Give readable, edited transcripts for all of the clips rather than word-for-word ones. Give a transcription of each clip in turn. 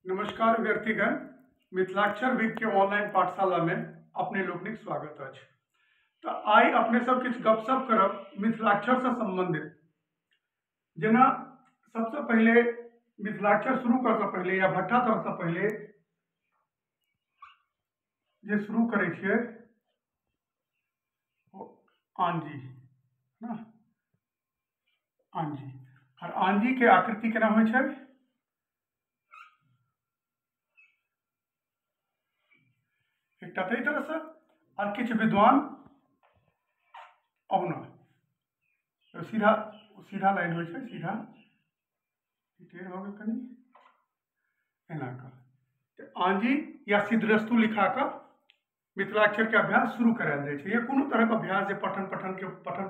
नमस्कार अभ्यर्थीगण, मिथिलाक्षर विज्ञ के ऑनलाइन पाठशाला में अपने लोकनिक स्वागत अछि। तो आइ अपने सब किछु गपशप करब मिथिलाक्षर से संबंधित। जेना सबसे पहले मिथिलाक्षर शुरू कर से पहले या भट्ठा तर से पहले जे शुरू करै छियै आंजी ना, आंजी। और आंजी के आकृति केना होइ छै? एकटा तऽ एहि तरहसँ, और किछु विद्वान अहुना सीधा सीधा लाइन होइ छै, सीधा टेढ़ भऽ गेल कनि एना कऽ। तऽ आंजी या सिद्धरस्तु लिखा कऽ मिथिलाक्षर के अभ्यास शुरू करायल जाइ छै, या कोनो तरहके अभ्यास जे पठन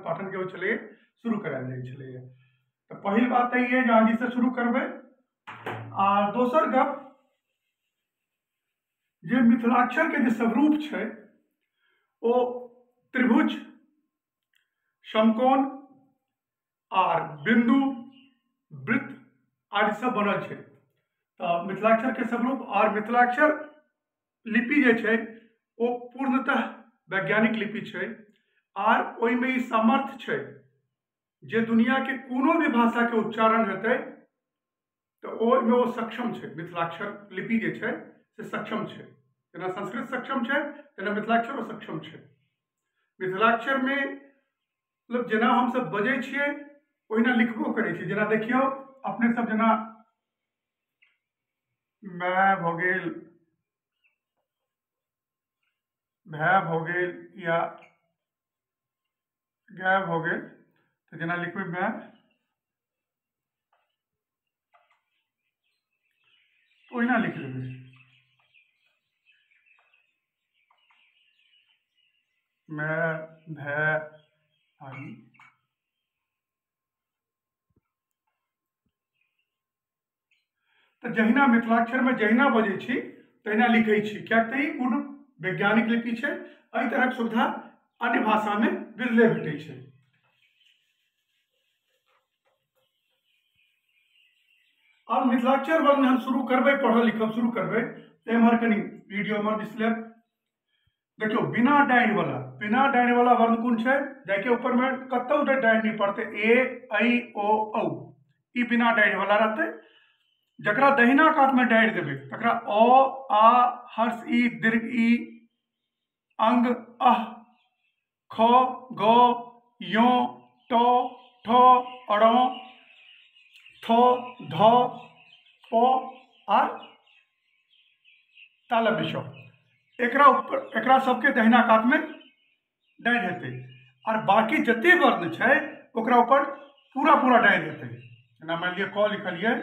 पाठन के होइ छलैए शुरू करायल जाइ छलैए। तऽ पहिल बात तऽ ई जे आंजीसँ शुरू करबै। आ दोसर गप जे मिथिलाक्षर के जे स्वरूप छै ओ त्रिभुज, समकोण आर बिंदु, वृत्त आदि सब बनल छै। तऽ मिथिलाक्षर के स्वरूप और मिथिलाक्षर लिपि जे छै ओ पूर्णतः वैज्ञानिक लिपि छै, आर ओहिमे ई सामर्थ्य छै जे दुनिया के कोनो भी भाषा के उच्चारण हेतै तऽ ओहिमे ओ सक्षम छै। मिथिलाक्षर लिपि जे छै से सक्षम छै। जेना संस्कृत सक्षम छै तेना मिथिलाक्षरो सक्षम छै। मिथिलाक्षर में मतलब जेना हमसब बजै छियै ओहिना लिखबो करै छियै। जेना देखियौ अपने सब, जेना my भऽ गेल, भाय भऽ गेल या गाय भऽ गेल, तऽ जेना लिखबै my ओहिना लिख लेबै। My, भाय आदि। तऽ जहिना मिथिलाक्षर में जहिना बजै छी तहिना लिखै छी, किएक तऽ ई पूर्ण वैज्ञानिक लिपि छै। एहि तरहक सुविधा अन्य भाषा में बिरले भेटै छै। आब मिथिलाक्षर वर्ण हम शुरू करबै, पढ़ल लिखब शुरू करबै, तऽ एम्हर कनि वीडियो एम्हर दिस लेब। देखियौ बिना डाँढ़ वाला, बिना डाँढ़ वाला वर्ण कोन छै जाहिके ऊपर में कतौ डाँढ़ नहीं पड़तै? ए, ऐ, ओ, औ, ई बिना डाँढ़ वाला रहतै। जकरा दहिना कात में डाँढ़ देबै तकरा अ, आ, हर्ष ई, दीर्घ ई, अंग, अह, ख, ग, य, ट, ठ, अड़, थ, ध, प आर तालव्य श, एकरा ऊपर एकरा सबके दहिना कात में डाँढ़ हेतै। और बाकी जते वर्ण छै ओकरा ऊपर पूरा पूरा डाँढ़ हेतै। जेना मानि लिअ क लिखलियै,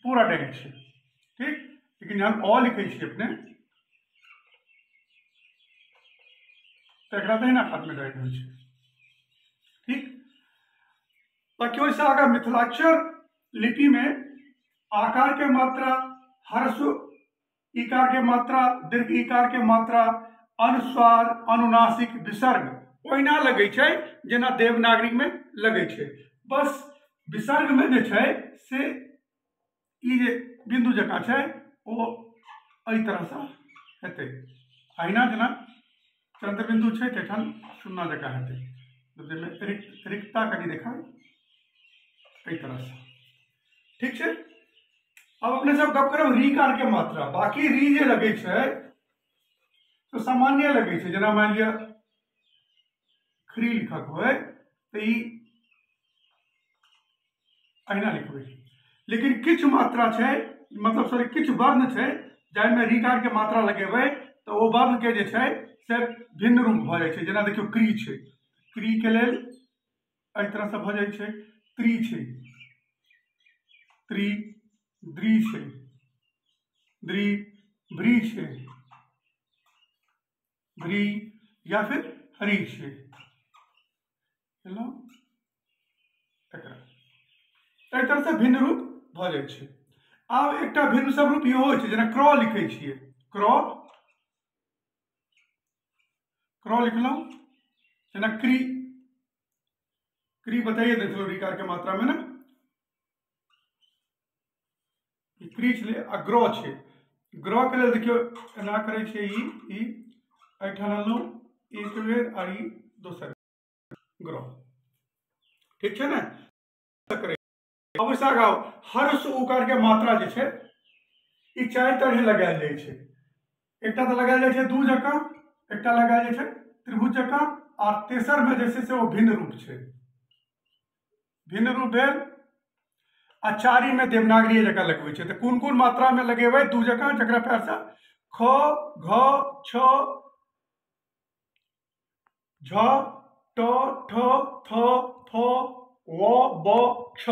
पूरा डाँढ़ छै, ठीक। लेकिन जहन अ लिखै छियै अपने तऽ एकरा दहिना कात में डाँढ़ होइ छै, ठीक। बाकी ओहिसँ आगाँ मिथिलाक्षर लिपि में आकार के मात्रा, ह्रस्व इकार के मात्रा, दीर्घ इकार के मात्रा, अनुस्वार, अनुनासिक, विसर्ग ओहिना लगै छै जेना देवनागरी में लगै छै। बस विसर्ग में जे छै से ई जे बिंदु जकाँ छै ओ एहि तरहसँ हेतै। अहिना जेना चंद्रबिंदु छै तैठाम शून्ना जकाँ हेतै, जाहिमे रिक्तता कनि देखाय एहि तरहसँ, ठीक छै। अब अपने सब गप करब रीकार के मात्रा। बाकी री जे लगै छै तो सामान्य लगै छै। जेना मानि लिअ खरी लिखक होय तऽ ई अहिना लिखबै। लेकिन किछु मात्रा छै, मतलब सॉरी किछु वर्ण छै जाहिमे रीकार के मात्रा लगेबै तऽ ओ वर्ण के जे छै से भिन्न रूप भऽ जाइ छै। जेना देखियौ क्री छै, क्री के लेल एहि तरहसँ भऽ जाइ छै। त्रि छै, त्रि, द्रि छै, द्रि, भ्री छै, भ्री, या फिर हरि छै। एकरा एहि तरहसँ भिन्न रूप भऽ जाइ छै। आब एकटा भिन्न सब रूप इहो होइ छै, जेना क्र लिखै छियै, क्र क्र लिखलहुँ, जेना क्री, क्री बताइए देने छलहुँ ऋकार के मात्रा में ना, ई क्री छलै आ ग्र छै। ग्र के लेल देखियौ एना करै छियै, ई ई एहिठाम अनलहुँ एक बेर आ ई दोसर ग्र, ठीक छै ने। अब आगाँ हर्ष उकार के मात्रा जे छै ई चारि तरहे लगायल जाइ छै। एकटा तऽ लगायल जाइ छै दू जकाँ, एकटा लगायल जाइ छै त्रिभुज जकाँ, आ तेसर में जे छै से ओ भिन्न रूप छै, भिन्न रूप भेल। आ चारिम में देवनागरी जकाँ लगबै छै। तऽ कोन कोन मात्रा में लगेबै दू जकाँ, जकरा पैर से ख घ छ झ ट ठ थ फ व ब क्ष,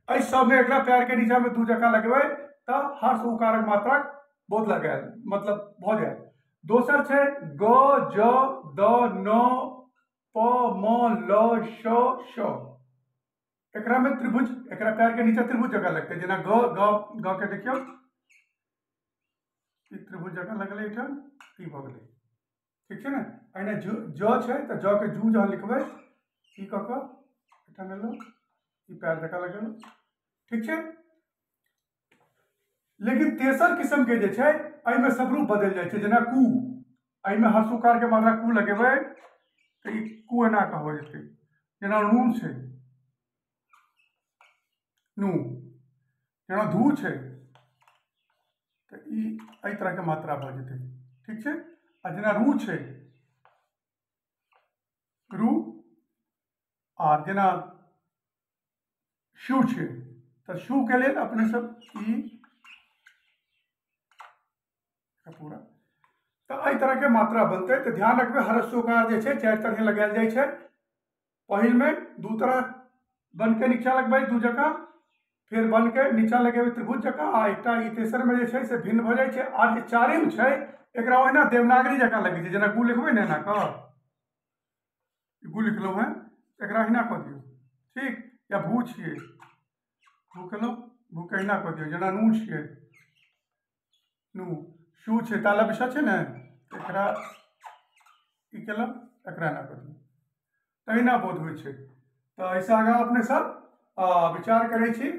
एहि सबमे एकरा पैर के नीचा में दू जकाँ लगेबै तऽ हर्ष उकारक मात्रा बहुत लगायल मतलब भऽ जायत। दोसर छै ग ज द न प म ल श श, एकरा में त्रिभुज, एकरा पैर के नीचा त्रिभुज जकाँ लगतै। जेना ग ग ग के देखियौ ई त्रिभुज जकाँ लगलै एहिठाम, ई भऽ गेलै, ठीक छै ने। एहिना ज छै तऽ ज के जू जहन लिखबै ई कऽ कऽ एहिठाम एलहुँ, ई पैर जकाँ लगेलहुँ, ठीक छै। लेकिन तेसर किस्म के जे छै एहिमे सब रूप बदलि जाइ छै। जेना कु, एहिमे हर्षुकार के मात्रा कु लगेबै तऽ ई कु एना कऽ हो जेतै। जेना नू छै नू, जेना धू छै तऽ ई एहि तरहके मात्रा भऽ जेतै, ठीक छै। आ जेना रू छै रू, आर जेना शू छै तऽ शू के लेल अपने सब ई पूरा तऽ एहि तरहके मात्रा बनतै। तऽ ध्यान रखबै ह्रस्वकार जे छै चारि तरहे लगायल जाइ छै। पहिल में दू तरह बन के नीचा लगबै दू जकाँ, फेर बन के नीचा लगेबै त्रिभुज जकाँ, आ एकटा ई तेसर में जे छै से भिन्न भऽ जाइ छै। आ जे चारिम छै एकरा ओहिना देवनागरी जकाँ लगै छै। जेना गु लिखबै ने एना कऽ, गु लिखलहुँ हेँ, एकरा अहिना कऽ दियौ, ठीक। या भू छियै, भू केलहुँ, भू के अहिना कऽ दियौ। जेना नू छियै नू, शू छै ताला विषय छै ने, एकरा ई केलहुँ, एकरा एना कऽ दियौ, तहिना बोध होइ छै। तऽ एहिसँ आगाँ अपने सब विचार करै छी।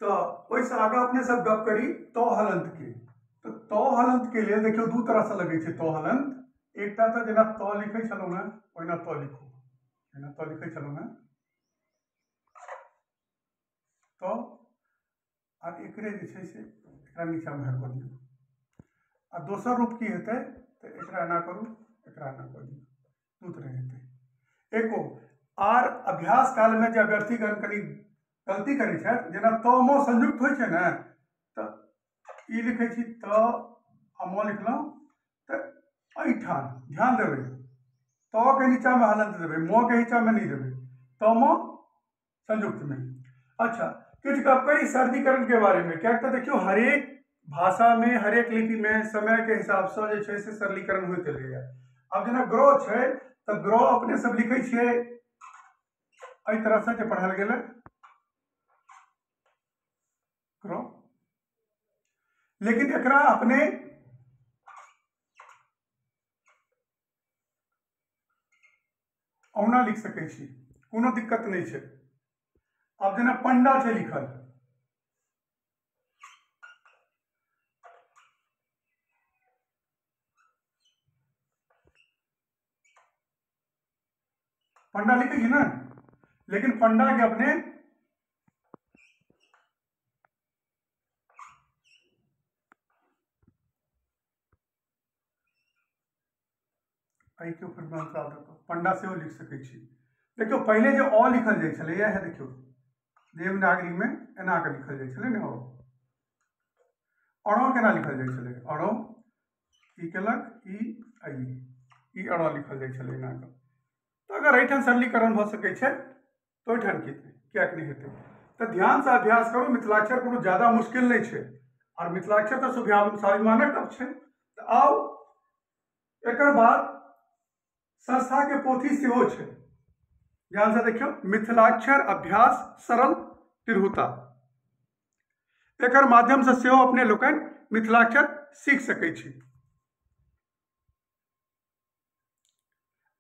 तऽ ओहिसँ आगाँ अपने सब गप करी तो हलंत के। तऽ तो हलंत के लेल देखियौ दू तरहसँ लगै छै तो हलंत। एकटा तऽ जेना तो लिखै छलहुँ हेँ ओहिना तो लिखू, जेना तो लिखै छलहुँ हेँ तो, आ एकरे जे छै से एकरा नीचामे कऽ दियौ। आ दोसर रूप की हेतै तऽ एकरा एना करू, एकरा एना कऽ दियौ, दू तरह हेतै। एको आर अभ्यास कालमे जे अभ्यर्थीगण कनि गलती करै छथि, जेना त म संयुक्त होइ छै ने, तऽ ई लिखै छी त आ म लिखलहुँ, तऽ एहिठाम ध्यान देबै त के नीचामे हलंत देबै, म के नीचामे नहि देबै, त म संयुक्तमे। अच्छा, किछु गप करी सरलीकरण के बारे में, कियाक तऽ देखियौ हरेक भाषा में हरेक लिपि में समय के हिसाबसँ जे छै से सरलीकरण होइत एलैए। आब जेना ग्र छै तऽ ग्र अपने सब लिखै छियै एहि तरहसँ जे पढ़ल गेलै ग्र, लेकिन एकरा अपने ओना लिख सकै छी, कोनो दिक्कत नहि छै। आब जेना पंडा छै लिखल, पंडा लिखै छी ने, लेकिन पंडा के अपने एहिके ऊपर पंडा सेहो लिख सकै छी। देखियौ पहिले जे अ लिखल जाइ छलै, इएह देखियौ देवनागरी में एना कऽ लिखल जाइ छलै ने अ। अणो केना लिखल जाइ छलै, अणो ई केलक ई आ ई अणो लिखल जाइ छलै एना कऽ। तऽ अगर एहिठाम सरलीकरण भऽ सकै छै तऽ ओहिठाम की किएक नहि हेतै। तऽ ध्यानसँ अभ्यास करू, मिथिलाक्षर कोनो ज्यादा मुश्किल नहि छै, आर मिथिलाक्षर तऽ स्वाभिमानक गप छै। तऽ आउ एकर बाद संस्था के पोथी सेहो छै, ध्यानसँ देखियौ, मिथिलाक्षर अभ्यास सरल तिरहुता, एकर माध्यमसँ सेहो अपने लोकनि मिथिलाक्षर सीख सकै छी।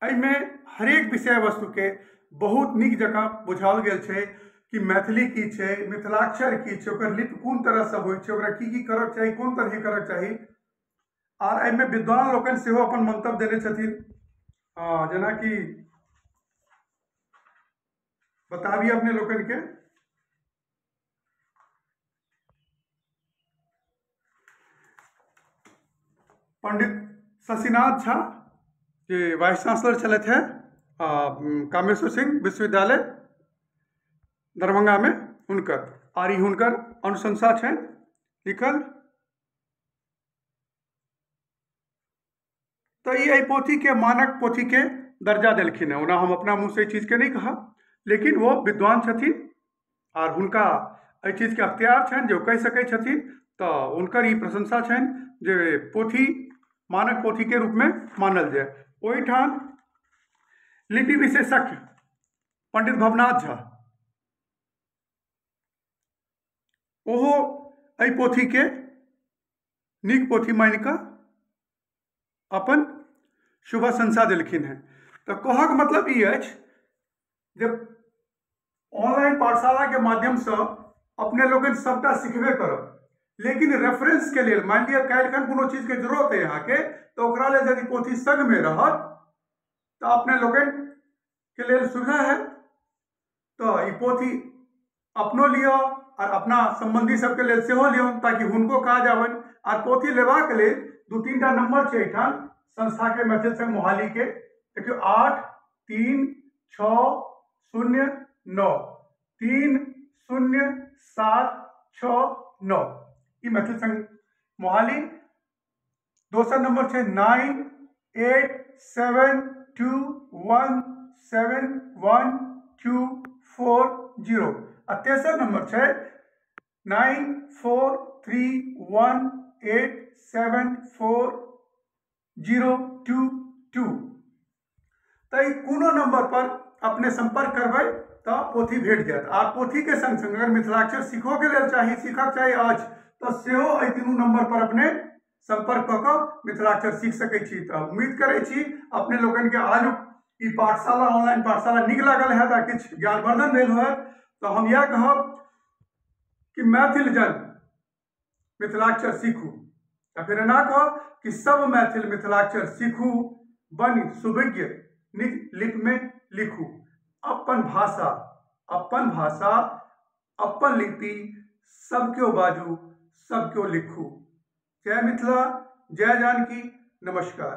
एहिमे हरेक विषय वस्तु के बहुत नीक जकाँ बुझाओल गेल छै कि मैथिली की छै, मिथिलाक्षर की छै, ओकर लिपि कोन तरहसँ होइ छै, ओकरा की की करक चाही, कोन तरहे करक चाही। आर एहिमे विद्वान लोकनि सेहो अपन मंतव्य देने छथिन, जेनाकि बताबी अपने लोकनि के। पंडित शशिनाथ झा जे वाइस चांसलर छलथि हेँ कामेश्वर सिंह विश्वविद्यालय दरभंगा में, हुनकर आर ई हुनकर अनुशंसा छनि लिखल। तऽ ई एहि पोथीके मानक पोथीके दर्जा देलखिन हेँ। ओना हम अपना मुँहसँ एहि चीजके नहि कहब, लेकिन ओ विद्वान छथिन आर हुनका एहि चीजके अख्तियार छनि जे ओ कहि सकै छथिन, तऽ हुनकर ई प्रशंसा छनि जे पोथी मानक पोथीके रूपमे मानल जाय। ओहिठाम लिपि विशेषज्ञ पंडित भवनाथ झा ओहो एहि पोथीके नीक पोथी मानि कऽ अपन शुभाशंसा देलखिन हेँ। तऽ कहक मतलब ई अछि जे ऑनलाइन पाठशालाके माध्यमसँ अपने लोकनि सबटा सिखबे करब, लेकिन रेफरेंसके लेल मानि लिअ काल्हिखन कोनो चीजके जरूरत अइ अहाँके, तऽ ओकरा लेल यदि पोथी संगमे रहत तऽ अपने लोकनिके लेल सुविधा हैत। तऽ ई पोथी अपनो लिअ आर अपना सम्बन्धी सबके लेल सेहो लियौ ताकि हुनको काज आबनि। आर पोथी लेबाक लेल 2-3 टा नंबर छै एहिठाम संस्थाके मैथिल संघ मोहालीके, देखियौ 8 3 6 0 9 3 0 7 6 9, ई मैथिल संघ मोहाली। दोसर नंबर छै 9 8 7 2 1 7 1 2 4 0 आ तेसर नंबर छै 9 4 3 1 8 7 4 0 2 2। तऽ कोनो नंबर पर अपने संपर्क करबै तऽ पोथी भेट जायत। आर पोथीके संग संग अगर मिथिलाक्षर सीखोके लेल चाही, सीखक चाही अछि, तऽ सेहो एहि तीनू नंबर पर अपने संपर्क कऽ कऽ मिथिलाक्षर सीख सकै छी। तऽ उम्मीद करै छी अपने लोकनिके आजुक ई पाठशाला ऑनलाइन पाठशाला नीक लागल हैत आ किछु ज्ञानवर्धन भेल होयत। तऽ हम इएह कहब कि मैथिल जन मिथिलाक्षर सीखू, या फिर एना कहब कि सब मैथिल मिथिलाक्षर सीखू, बनि सुविज्ञ निज लिपिमे लिखू। अपन भाषा, अपन भाषा, अपन लिपि, सब क्यों बाजू, सब क्यों लिखू। जय मिथिला, जय जानकी, नमस्कार।